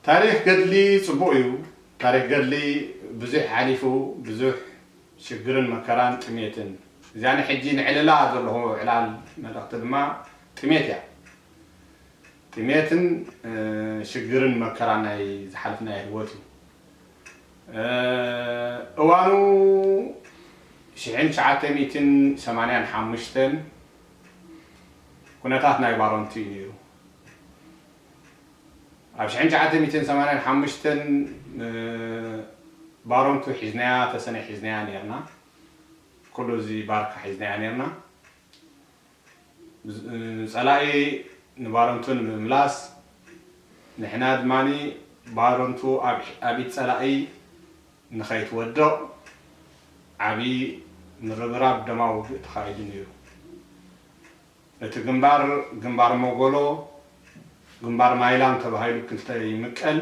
ታሪኽ ገድሊ ጽቡቕ እዩ። ታሪኽ ገድሊ ብዙሕ ሓሊፉ፣ ብዙሕ ሽግርን መከራን ጥሜትን። እዚኣ ንሕጂ ንዕልላ ዘለኹ ዕላል መልእኽቲ ድማ ጥሜት እያ። ጥሜትን፣ እ፣ ሽግርን መከራን ናይ ዝሓለፍናዮ ህይወት እዩ። እ፣ እዋኑ ሽሕን ትሽዓተ ሚእትን ሰማንያን ሓሙሽተን ኩነታት ናይ ባሮንቱ እዩ ነይሩ። ኣብ ሽሕን ትሽዓተ ሚእትን ሰማንያን ሓሙሽተን፣ እ፣ ባሮንቱ ሒዝናያ፣ ተሰነ ሒዝናያ ነርና። ኩሉ እዚ ባርካ ሒዝናያ ነርና። ዝ-፣ ጸላኢ ንባረንቱ ንምምላስ፣ ንሕና ድማኒ ባረንቱ ኣብ፣ ኣብ ኢድ ጸላኢ ንኸይትወድቕ ዓቢ ምርብራብ ደማዊ ውግእ ተኻይዱ ነይሩ። እቲ ግንባር፣ ግንባር ሞጎሎ፣ ግንባር ማይላም ተባሂሉ ክልተ ይምቀል።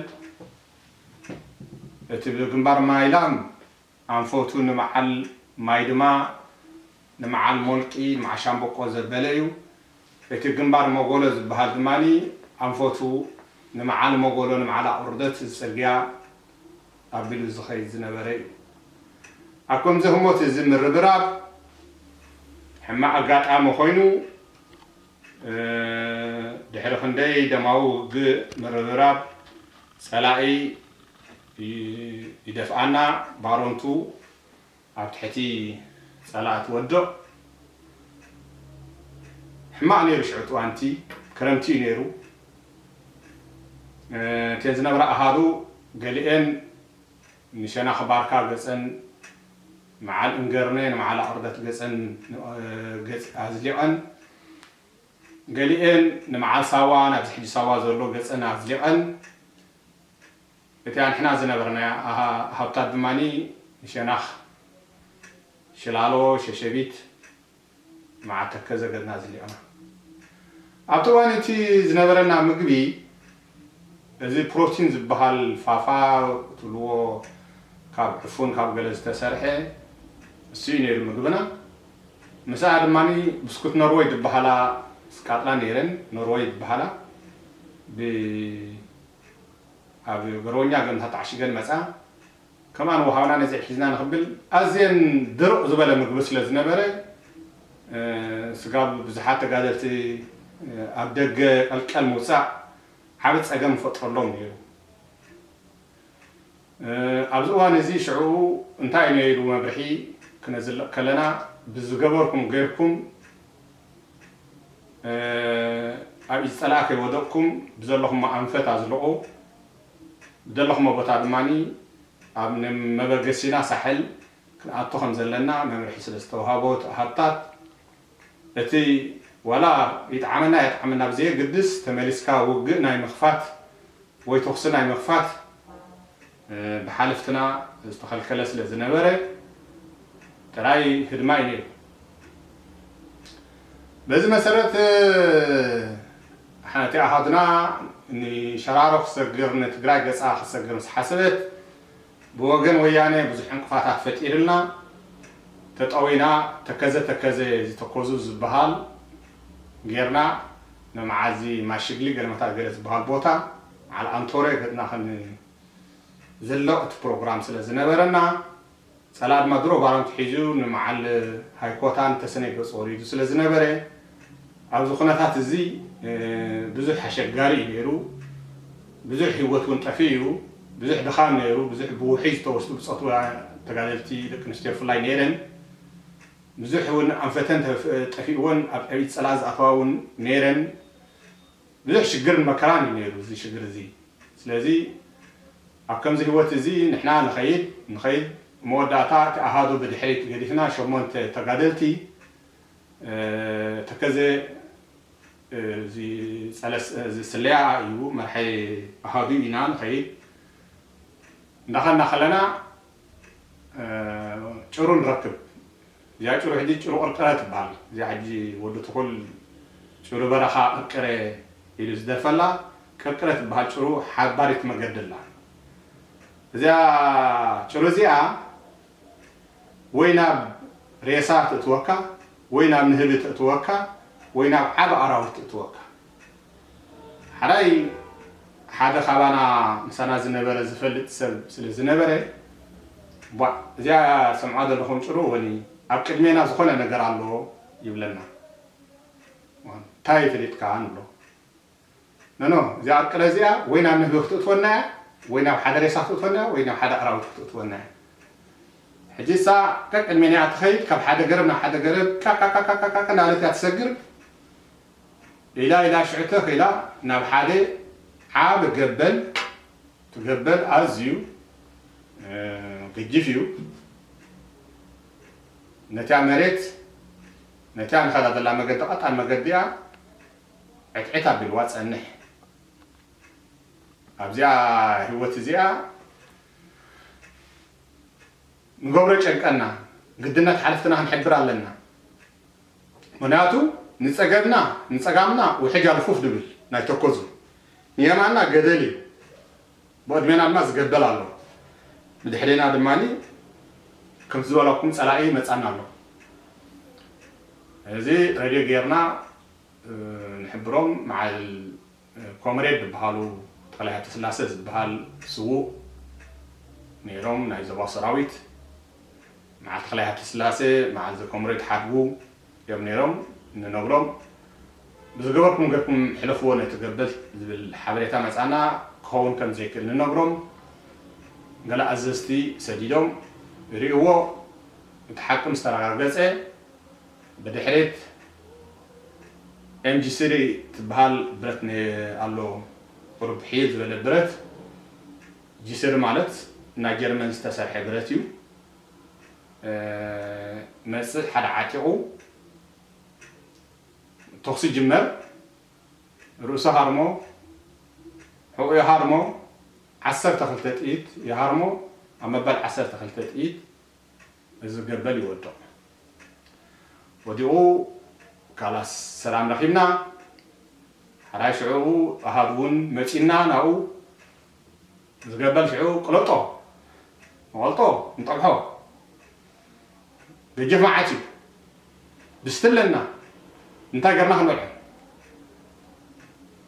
እቲ ብግንባር ማይላም ኣንፈቱ ንመዓል ማይድማ፣ ንመዓል ሞልቂ፣ ንመዓል ሻምበቆ ዘበለ እዩ። እቲ ግንባር መጎሎ ዝበሃል ድማኒ ኣንፈቱ ንመዓል መጎሎ፣ ንመዓል ኣቑርደት እዚ ጽርግያ ኣቢሉ ዝኸይድ ዝነበረ እዩ። ኣብ ከምዚ ህሞት እዚ ምርብራብ ሕማቕ ኣጋጣሚ ኮይኑ፣ እ፣ ድሕሪ ክንደይ ደማዊ ውግእ ምርብራብ ጸላኢ ይ-፣ ይደፍኣና፣ ባሮንቱ ኣብ ትሕቲ ጸላኢ ትወድቕ። ሕማቕ ነይሩ ሽዑ እዋንቲ፣ ክረምቲ እዩ ነይሩ። እ፣ እተን ዝነብራ ኣሃዱ ገሊኤን ንሸናኽ ባርካ ገጸን፣ መዓል እንገርነ ንመዓል ኣቑርደት ገጸን፣ እ፣ ገጽ ኣዝሊቐን፣ ገሊኤን ንመዓል ሳዋ፣ ናብዚ ሕጂ ሳዋ ዘሎ ገጸን ኣዝሊቐን፣ እቲኣ ንሕና ዝነበርናያ ኣሃ-፣ ሃብታት ድማኒ ንሸናኽ ሽላሎ፣ ሸሸቢት፣ መዓል ተከዘ ገጽና ኣዝሊቕና። ኣብቲ እዋን እቲ ዝነበረና ምግቢ፣ እዚ ፕሮቲን ዝበሃል ፋፋ ትብልዎ፣ ካብ ዕፉን ካብ ገለ ዝተሰርሐ፣ እሱ እዩ ነይሩ ምግብና። ምስኣ ድማኒ ብስኩት ኖርወይ ዝበሃላ ዝቃጥላ ነይረን፣ ኖርወይ ዝበሃላ ብ-፣ ኣብ ገርወኛ ገምታ ተዓሺገን መጻ። ከምኣን ወሃብና ነዚ ሒዝና ንኽብል ኣዝየን ድርቕ ዝበለ ምግቢ ስለ ዝነበረ፣ እ፣ ስጋብ ብዙሓት ተጋደልቲ፣ እ፣ ኣብ ደገ ቀልቀል ምውጻእ ዓቢ ጸገም ፈጥረሎም ነይሩ። እ፣ ኣብዚ እዋን እዚ ሽዑ እንታይ እዩ ነይሩ መብርሒ ክነዝልቕ ከለና፣ ብዝገበርኩም ጌርኩም፣ እ፣ ኣብ ኢድ ጸላኢ ከይወደቕኩም ብዘለኹሞ ኣንፈት ኣዝልቑ፣ ብዘለኹሞ ቦታ ድማኒ ኣብ ን-፣ መበገሲና ሳሕል ክንኣቱ ከም ዘለና መምርሒ ስለ ዝተዋህቦ፣ እቲ ሃብታት፣ እቲ ዋላ ይጥዓመና ኣይጥዓመና ብዘየግድስ፣ ተመሊስካ ውግእ ናይ ምኽፋት ወይ ተኹሲ ናይ ምኽፋት፣ እ፣ ብሓለፍትና ዝተኸልከለ ስለ ዝነበረ፣ ጥራይ ህድማ እዩ ነይሩ። በዚ መሰረት፣ እ፣ ሓንቲ ኣሃዱና ንሸራሮ ክሰግር፣ ንትግራይ ገጻ ክሰግር ምስ ሓሰበት፣ ብወገን ወያነ ብዙሕ ዕንቅፋታት ፈጢርልና፣ ተጠዊና፣ ተከዘ፣ ተከዘ፣ እዚ ተኮዙ ዝበሃል ጌርና፣ ንመዓዚ ማሽግሊ ገለመታት ገለ ዝበሃል ቦታ፣ መዓል ኣንቶሬ ገጽና ክንዝልቕ እቲ ፕሮግራም ስለ ዝነበረና፣ ጸላኢ ድማ ድሮ ባረንቱ ሒዙ ንመዓል ሃይኮታን ተሰነይ ገጹ ወሪዱ ስለ ዝነበረ፣ ኣብዚ ኩነታት እዚ፣ እ፣ ብዙሕ ኣሸጋሪ እዩ ነይሩ። ብዙሕ ህይወት እውን ጠፊኡ እዩ። ብዙሕ ድኻም ነይሩ። ብዙሕ ብውሕይ ዝተወስዱ ብጾት ተጋደልቲ ደቂ ኣንስትዮ ብፍላይ ነይረን። ብዙሕ እውን ኣንፈተን ተፍ-፣ ጠፊእወን ኣብ ዕብይቲ ጸላኢ ዝኣተዋ እውን ነይረን። ብዙሕ ሽግርን መከራን እዩ ነይሩ እዚ ሽግር እዚ። ስለዚ ኣብ ከምዚ ህይወት እዚ ንሕና ንኸይድ፣ ንኸይድ፣ መወዳእታ እቲ ኣሃዱ ብድሕሪት ገዲፍና ሸሞንተ ተጋደልቲ፣ እ፣ ተከዘ፣ እ፣ እዚ ጸለስ-፣ እዚ ስለያ እዩ፣ መርሐ ኣሃዱ ኢና ንኸይድ። እንዳኸድና ከለና፣ እ፣ ጭሩ ንረክብ። እዚኣ ጭሩ ሕጂ ጭሩ ቅርቅረ ትበሃል። እዚኣ ሕጂ ወዲ ትኹል ጭሩ በረኻ ቅርቅረ ኢሉ ዝደርፈላ፣ ቅርቅረ ትበሃል ጭሩ ሓባሪት መገዲ ኣላ። እዚኣ ጭሩ እዚኣ ወይ ናብ ሬሳ ተእትወካ፣ ወይ ናብ ንህቢ ተእትወካ፣ ወይ ናብ ዓቢ ኣራዊት ተእትወካ። ሓራይ ሓደ ካባና ምሳና ዝነበረ ዝፈልጥ ሰብ ስለ ዝነበረ፣ ቧዕ፣ እዚኣ ሰምዓ ዘለኹም ጭሩ ወኒ ኣብ ቅድሜና ዝኾነ ነገር ኣሎ ይብለና። እንታይ ፈሊጥካ ንብሎ። ኖ፣ ኖ፣ እዚኣ ቅረ እዚኣ ወይ ናብ ንህቢ ክትእትወና እያ፣ ወይ ናብ ሓደ ሬሳ ክትእትወና እያ፣ ወይ ናብ ሓደ ኣራዊት ክትእትወና እያ። ሕጂ እሳ ቀቅድሜና እያ ትኸይድ፣ ካብ ሓደ ገረብ ናብ ሓደ ገረብ ቃቃቃቃቃቃ እናበለት እያ ትሰግር። ኢላ ኢላ ሽዑ ተኽ ኢላ ናብ ሓደ ዓቢ ገበል፣ እቲ ገበል ኣዝዩ፣ እ፣ ገጂፍ እዩ። ነቲያ መሬት፣ ነቲያ ንኸዳ ዘላ መገዲ፣ ቀጣን መገዲኣ ዕትዕት ኣቢልዋ ጸንሕ። ኣብዚኣ ህይወት እዚኣ ንገብሮ ጨንቀና፣ ግድነት ሓለፍትና ክንሕብር ኣለና። ምኽንያቱ ንጸገምና፣ ንጸጋምና ውሕጅ ኣልፉፍ ድብል ናይ ተኮዙ፣ ንየማና ገደል እዩ። ብቕድሜና ድማ ዝገበል ኣሎ። ብድሕሬና ድማ ከምቲ ዝበለኩም ጸላኢ ይመጻና ኣሎ። እዚ ሬድዮ ጌርና፣ እ፣ ንሕብሮም። መዓል፣ እ፣ ኮምሬድ ዝበሃሉ ተኽላይ ሃብተስላሴ ዝበሃል ስዉእ ነይሮም፣ ናይ ዞባ ሰራዊት። መዓል ተኽላይ ሃብተስላሴ፣ መዓል ዘ ኮምሬድ ሓድጉ እዮም ነይሮም። ንነግሮም፣ ብዝገበርኩም ገርኩም ሕለፍዎ ነቲ ገበል ዝብል ሓበሬታ መጻና። ክኸውን ከም ዘይክእል ንነግሮም። ገለ ኣዘዝቲ ሰዲዶም ይርእይዎ። እቲ ሓቂ ምስ ተረጋገጸ፣ ብድሕሪት ኤም ጂ ስሪ ትበሃል ብረት ነ-፣ ኣሎ። ቁሩብ ሕይል ዝበለ ብረት። ጂ ስሪ ማለት ናይ ጀርመን ዝተሰርሐ ብረት እዩ። እ፣ መጽእ ሓደ ዓጢቑ፣ ተኹሲ ይጅመር። ርእሱ ሃርሞ፣ ሕቑኡ ይሃርሞ፣ ዓሰርተ ክልተ ጥይት ይሃርሞ፣ ኣብ መበል ዓሰርተ ክልተ ጥይት እዚ ገበል ይወድቕ። ወዲቑ፣ ካላስ ሰላም ረኺብና። ሓራይ ሽዑ ኣሃዱ እውን መጺና ናብኡ። ዝገበል ሽዑ ቅለጦ፣ ንቐልጦ፣ ንጠብሖ። ገጅፍ መዓት እዩ። ድስቲ ኣለና። እንታይ ገርና ክንበልዖ?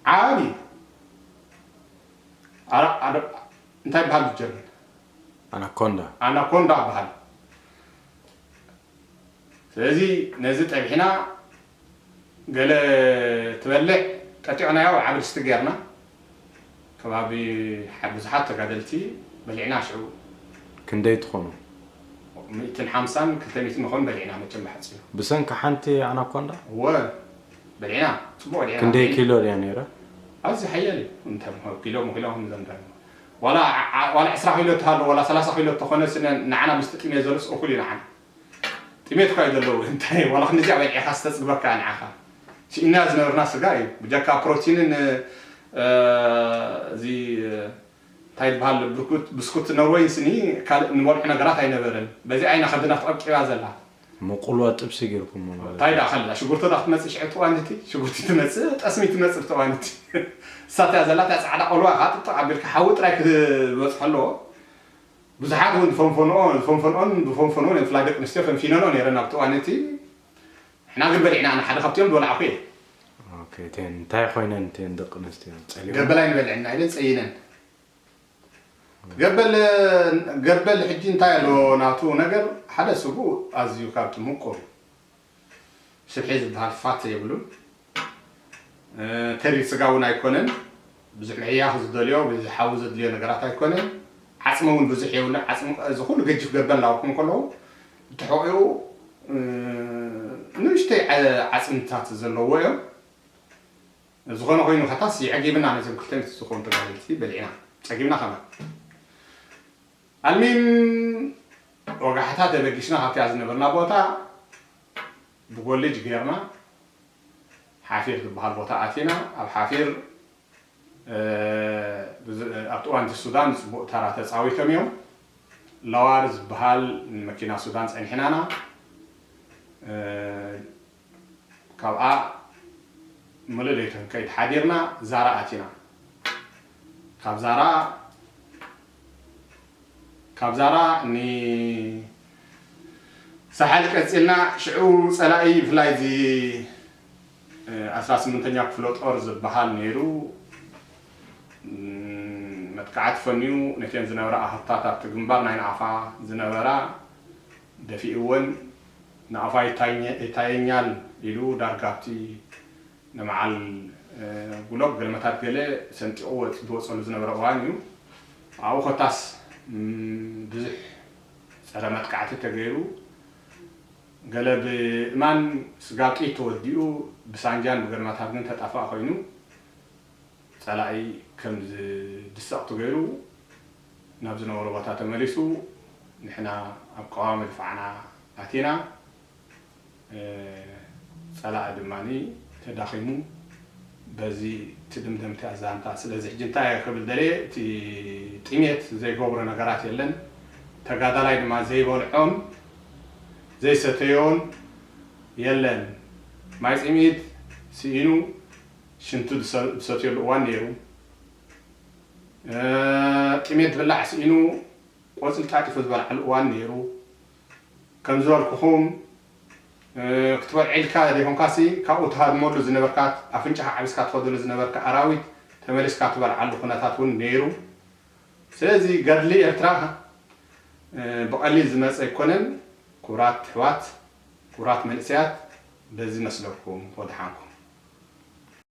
ዓቢ። ኣረ-፣ ኣረ-፣ እንታይ ይበሃል ብጀርመን? ኣናኮንዳ። ኣናኮንዳ ይበሃል። ስለዚ ነዚ ጠቢሕና ገለ ትበልዕ ቀጢዕናዮ፣ ዓቢ ድስቲ ጌርና። ከባቢ ሓ-፣ ብዙሓት ተጋደልቲ በሊዕና ሽዑ። ክንደይ ትኾኑ? ሚእትን ሓምሳን ክልተ ሚእትን ንኾን በሊዕና መቸም ብሓጺሩ። ብሰንኪ ሓንቲ ኣናኮንዳ? እወ፣ በሊዕና። ጽቡቕ በሊዕና። ክንደይ ኪሎ ድያ ነይራ? ኣዝዩ ሓያል እዩ። እንታይ ምኾ-፣ ኪሎ ምኪሎ ከም ዘንዳ። ዋላ ዓ-፣ ዓ-፣ ዋላ ዕስራ ኪሎ እትሃሉ፣ ዋላ ሰላሳ ኪሎ እተኾነ ስነ ንዓና ምስቲ ጥሜት ዘሎስ እኹል እዩ ንዓና። ጥሜት እኳ እዩ ዘለዎ። እንታይ ዋላ ክንዲዚኣ በሊዕኻ ዝተጽግበካ ንዓኻ። ስኢና ዝነበርና ስጋ እዩ። ብጀካ ፕሮቲንን፣ እ፣ እዚ፣ እ፣ እንታይ ዝበሃል ብርኩት-፣ ብስኩት ኖርወይን ስኒ ካልእ ንበልዖ ነገራት ኣይነበረን። በዚኣ ኢና ከብድና ተቐብቂባ ዘላ። መቁልዋ ጥብሲ ጌርኩሞ ማለት እንታይ እዩ። ደኣ ከላ ሽጉርቲ ደኣ ክትመጽእ ሽዑ ተዋንቲ፣ ሽጉርቲ ትመጽእ፣ ጠስሚ ትመጽእ ተዋንቲ። እሳት እያ ዘላ፣ እታ ጻዕዳ ቆልዋ ኻጥጥቕ ኣቢልካ ሓዊ ጥራይ ክበጽሖ ኣለዎ። ብዙሓት እውን ዝፈንፈንኦ፣ ዝፈንፈንኦን ዝፈንፈንኦን እዮም፣ ብፍላይ ደቂ ኣንስትዮ ፈንፊነንኦ ነይረን ኣብቲ እዋን እቲ። ንሕና ግን በሊዕና፣ ኣነ ሓደ ካብቲኦም ዝበላዕኩ እየ። ኦኬ፣ እተን እንታይ ኮይነን እተን ደቂ ኣንስትዮ? ጸሊመን? ገበል ኣይንበልዕን ኢና ኢለን ጸይነን። ገበል፣ ገበል ሕጂ እንታይ ኣሎ ናቱ ነገር፣ ሓደ ስጉ ኣዝዩ ካብቲ ምቁር ስብሒ ዝበሃል ፋት የብሉን። እ፣ ተሪር ስጋ እውን ኣይኮነን። ብዙሕ ምሕያኽ ዝደልዮ፣ ብዙሕ ሓዊ ዘድልዮ ነገራት ኣይኮነን። ዓጽሚ እውን ብዙሕ የብሉን። ዓጽሚ፣ እዚ ኩሉ ገጅፍ ገበል እናበልኩም ከለዉ፣ ብትሕቑኡ፣ እ፣ ንእሽተይ ዓ-፣ ዓጽምታት ዘለዎ እዮም። ዝኾነ ኮይኑ፣ ከታስ የዕጊብና፣ ነዞም ክልተ ሚእቲ ዝኾኑ ተጋደልቲ በሊዕና፣ ጸጊብና ከማን። ኣልሚም፣ ወጋሕታ ተበጊስና ካብቲኣ ዝነበርና ቦታ ብጎልጅ ጌርና ሓፊር ዝበሃል ቦታ ኣቲና። ኣብ ሓፊር፣ እ፣ ብዝ-፣ ኣብቲ እዋን እቲ ሱዳን ጽቡቕ ተራ ተጻዊቶም እዮም። ለዋር ዝበሃል ንመኪና ሱዳን ጸኒሕናና። እ፣ ካብኣ ምሉእ ለይቲ ክንከይድ ሓዲርና ዛራ ኣቲና። ካብ ዛራ፣ ካብ ዛራ ንሳሕል ቀጺልና፣ ሽዑ ጸላኢ ብፍላይ እዚ፣ እ፣ ኣስራ ስምንተኛ ክፍለ ጦር ዝበሃል ነይሩ። መጥቃዕቲ ፈንዩ ነተን ዝነበራ ኣህርታት ኣብቲ ግንባር ናይ ንኣፋ ዝነበራ ደፊእወን ንኣፋ ይታየኛል ኢሉ ዳርጋ ኣብቲ ንመዓል ጉሎግ ገለመታት ገለ ሰንጢቑ ዝወፀሉ ዝነበረ እዋን እዩ። ኣብኡ ኮታስ ብዙሕ ፀረ መጥቃዕቲ ተገይሩ፣ ገለ ብእማን ስጋብ ጥይት ተወዲኡ ብሳንጃን ብገለመታት ግን ተጣፋእ ኮይኑ ፀላኢ ከም ዝድሰቕ ተገይሩ ናብ ዝነበሮ ቦታ ተመሊሱ፣ ንሕና ኣብ ቀዋሚ ድፋዕና ኣቲና፣ ፀላኢ ድማ ተዳኺሙ። በዚ ትድምደምቲ ኣዛንታ። ስለዚ ሕጂ እንታይ ክብል ደልየ፣ እቲ ጥሜት ዘይገብሮ ነገራት የለን። ተጋዳላይ ድማ ዘይበልዖን ዘይሰተዮን የለን። ማይ ፅምኢት ስኢኑ ሽንቱ ዝሰትየሉ እዋን ነይሩ። ጥሜት ዝብላዕ ስኢኑ ቆፅሊ ጣጢፉ ዝበልዓሉ እዋን ነይሩ። ከም ዝበልኩኹም ክትበልዕ ኢልካ ዘይኮንካሲ ካብኡ ትሃድመሉ ዝነበርካ ኣፍንጫኻ ዓቢስካ ትኸደሉ ዝነበርካ ኣራዊት ተመሊስካ ትበልዓሉ ኩነታት እውን ነይሩ። ስለዚ ገድሊ ኤርትራ ብቐሊል ዝመፀ ኣይኮነን። ክቡራት ኣሕዋት፣ ክቡራት መንእሰያት በዚ መስለኩም ወድሓንኩም።